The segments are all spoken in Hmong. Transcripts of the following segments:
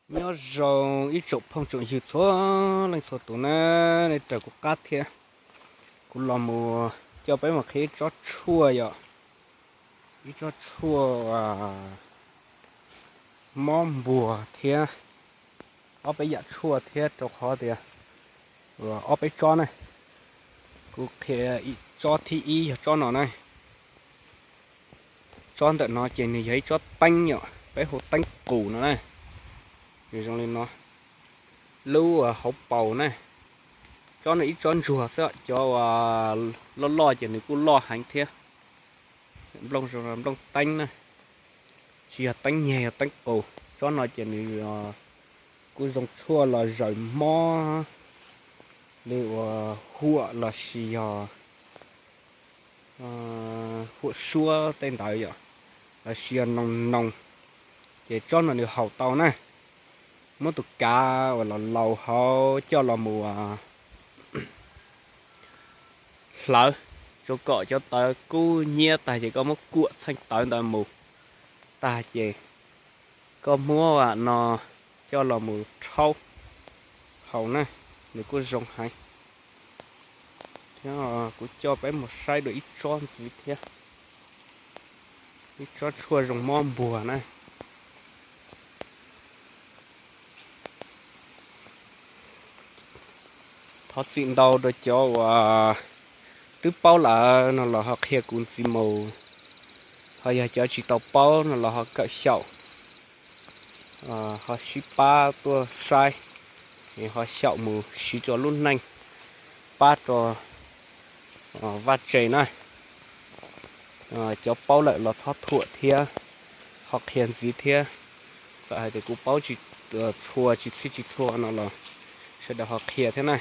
Nyob zoo ib tsoom phooj tsoom ywg txhua leej txhua tus na, nej raws kuv qab thiab. Kuv los mus coj peb mus qhia ib tsob tshuaj yom, ib tsob tshuaj mob npuag thiab ob peb yam tshuaj thiab rau qhov tias ob peb tsob na. Kuv qhia ib tsob thib ib yog tsob no na. Tsob ntawm no ces nws yog ib tsob teeb yom, peb hu teeb qus no na. Nws zoo li no, lub hauv paus na. Tsob no ib tsob ntsuag xwb, cov uas loj loj ces nws kuj loj heev thiab. Nplooj zoo nplooj teeb na, tsis yog teeb nyeg, yog teeb qus. Tsob no ces nws kuj zoo tshuaj los zaws mob li uas huam los sis yog huam suab tej ntawd yom, los sis yog noog noog, ces tsob no nws haus tau na. Muab tus kav uas los laus hauv coj los mus hlawv, tsuas kom cov tawv kub nyiab tag ces koj muab kuam txheej tawv ntawd mus tag ces koj muab no coj los mus rhaub haus na, nws kuj zoo heev. Kuv coj peb mus saib dua ib tsob ntxiv thiab, ib tsob tshuaj zoo mob npuag na. Thov txim ntau rau cov uas twb paub lawm no los ho qhia kuv ntxiv mus, ho yog cov tsis tau paub no los ho kawm xyaum, ho sib pab tuaj saib, ho xyaum mus siv rau lub neej, pab rau vaj tse na. Cov paub lawm los txhob thuam thiab, ho qhia ntxiv thiab. Txawm hais tias kuv paub tsis txhua, tsis txhij tsis txhua no los sawv daws ho qhia thiab na.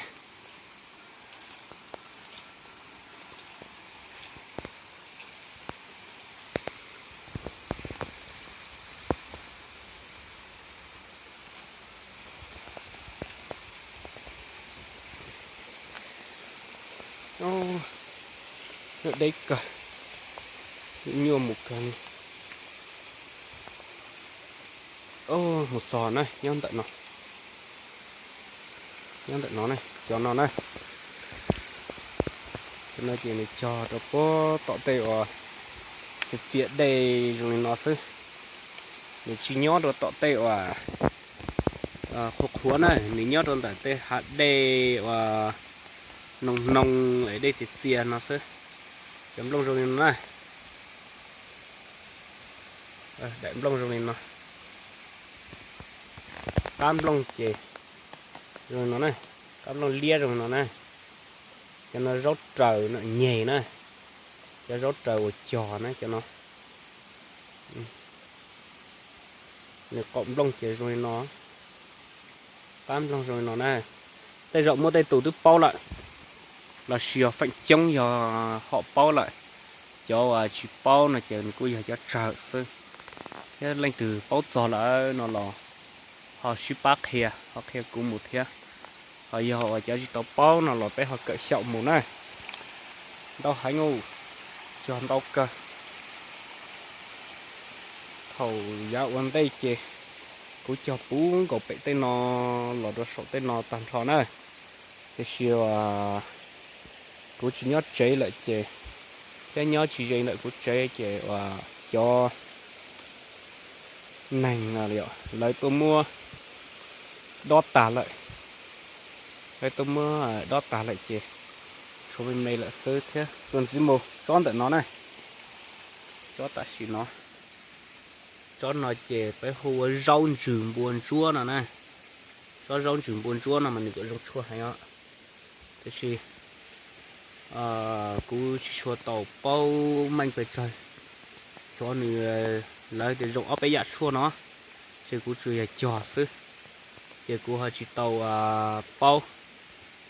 Deb kawg, nyuaj mus kawg li. Mus txog na, nyob ntawm no, nyob ntawm no na, cov no na. Cov no ces nws cog rau puag tom tej uas txias txias dej zoo li no xwb. Nws tsis nyob rau tom tej uas qhuav qhuav na, nws nyob rau ntawm tej hav dej uas noog noog es dej txias txias no xwb. Cov nplooj zoo li no na, daim nplooj zoo li no, qab nplooj ces zoo li no na, qab nplooj liab zoo li no na. Cov no zaub raws no, nyeg na, cov zaub raws uas cog na cov no. Nws qaum nplooj ces zoo li no, qab nplooj zoo li no na. Tej zaum muaj tej tus twb paub lawm, los sis yog feem coob yog ho paub lawm. Cov uas tsis paub no ces nws kuj yog cov tsawg xwb, thiab leej twg paub txog lawm no los ho sib pab qhia, ho qhia kuv mus thiab. Ho yog uas cov tsis tau paub no los peb ho kawm xyaum mus na. Ntau heev, cog ntau kawg. Thaum yav ua ntej ces kuv cog puv nkaus pem tej no los rau saum tej no tag nrho na. Tiam sis kuv tsis nyob tsev lawm ces, thiab nyob tsis ze ntawm kuv tsev ces uas cov neeg lawv tuaj muab dob tag lawm. Lawv tuaj muab dob tag lawm ces tshuav me me lawm xwb thiab. Txuas ntxiv mus tsob ntawm no na, tsob tam sim no, tsob no ces peb hu ua zaub ntsws npua ntsuab no na. Tsob zaub ntsws npua ntsuab no mas nws kuj zoo tshuaj heev os. Tiam sis kuv tsis tshua tau paub meej pes tsawg, xyov nws, lawv tias zoo ob peb yam tshuaj no, ces kuv tsuas yog cog xwb, ces kuv ho tsis tau paub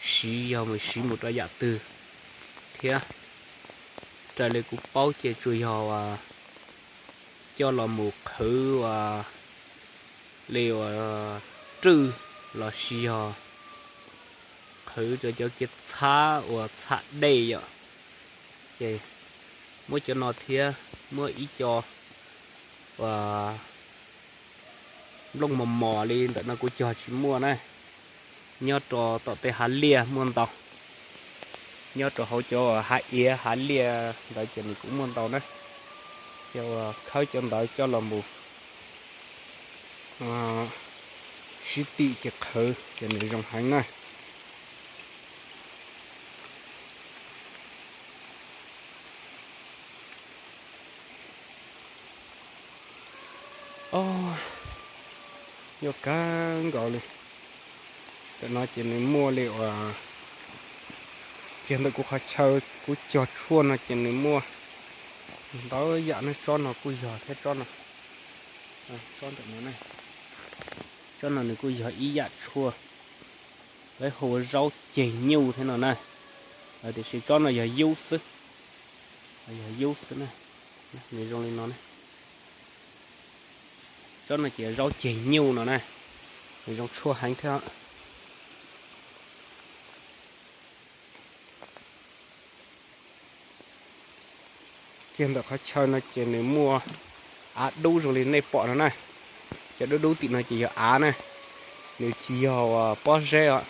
siv yog mus siv mus rau yam twg thiab. Raws li kuv paub ces tsuas yog coj los mus qhwv ua li uas rwj los sis yog qhwv rau cov kiav txhab uas txham dej yom. Ces muab cov no thiab muab ib co uas Nplooj mos mos li ntawm no kuv cog tsis muaj na. Nyob rau tom tej hav liaj muaj ntau, nyob rau hauv cov hav iav hav liaj ntawd ces nws kuj muaj ntau na. Ces khawb cov ntawd coj los mus sib tim ces qhwv ces nws zoo heev na. O, nyuaj kawg nkaus li. Ntawm no ces nws muaj li uas, kiag ntawm kuv qhov chaw kuv cog tshuaj no ces nws muaj ntau yam ne. Tsob no kuj yog thiab, tsob no, tsob ntawm no ne, tsob no nws kuj yog ib yam tshuaj, lawv hu ua zaub ceg nyuj thiab no na. Tiam sis tsob no yog yub xwb, yog yub xwb na. Nws zoo li no ne. Tsob no ces zaub ceg nyuj no na, nws zoo tshuaj heev thiab. Kiag ntawm qhov chaw no ces nws muaj av dub zoo li nej pom no na. Cov dub dub tim no ces yog av na, nws tsis yog pob zeb os.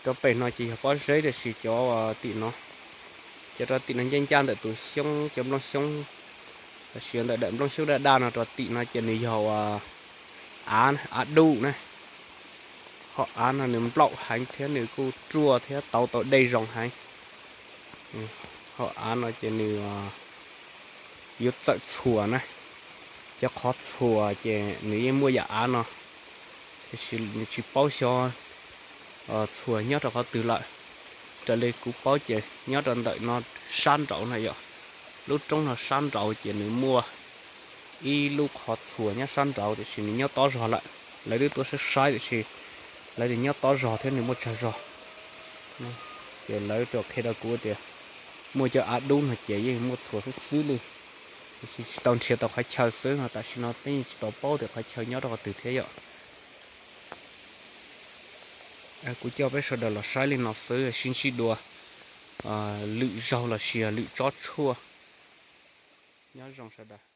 Rau pem no ces yog pob zeb tiam sis cov tim no, cov rau tim no ncaj ncaj ntawm tus xyoob, cov nplooj xyoob, los sis ntawm daim nplooj xyoob daj daj no rau tim no ces nws yog av, av dub na. Hom av no nws nplaum heev thiab nws kuj ruaj thiab tauv tau dej zoo heev. Hom av no ces nws yuav txawm txhuas na. Cov qhov txhuas ces nws yeej muaj yam av no, tiam sis nws tsis paub xyov txhuas nyob rau qhov twg lawm. Raws li kuv paub ces nyob rau ntawm no sab nraud no yom, lub roob no sab nraud ces nws muaj ib lub qhov txhuas nyob sab nraud tiam sis nws nyob tob zog lawm. Lawv twb tuaj saib saib tiam sis lawv tias nyob tob zog thiab nws muaj tsawg zog. Ces lawv tsuas qhia rau kuv tias muaj cov av dub no ces yeej muaj txhuas xwb xwb li, tiam sis tsis tau nrhiav tau qhov chaw xwb no. Tam sim no peb yeej tsis tau paub tias qhov chaw nyob rau qhov twg thiab yom. Kuv coj peb sawv daws los saib li no xwb, sib ntsib dua lwm zaug los sis lwm tsob tshuaj. Nyob zoo sawv daws.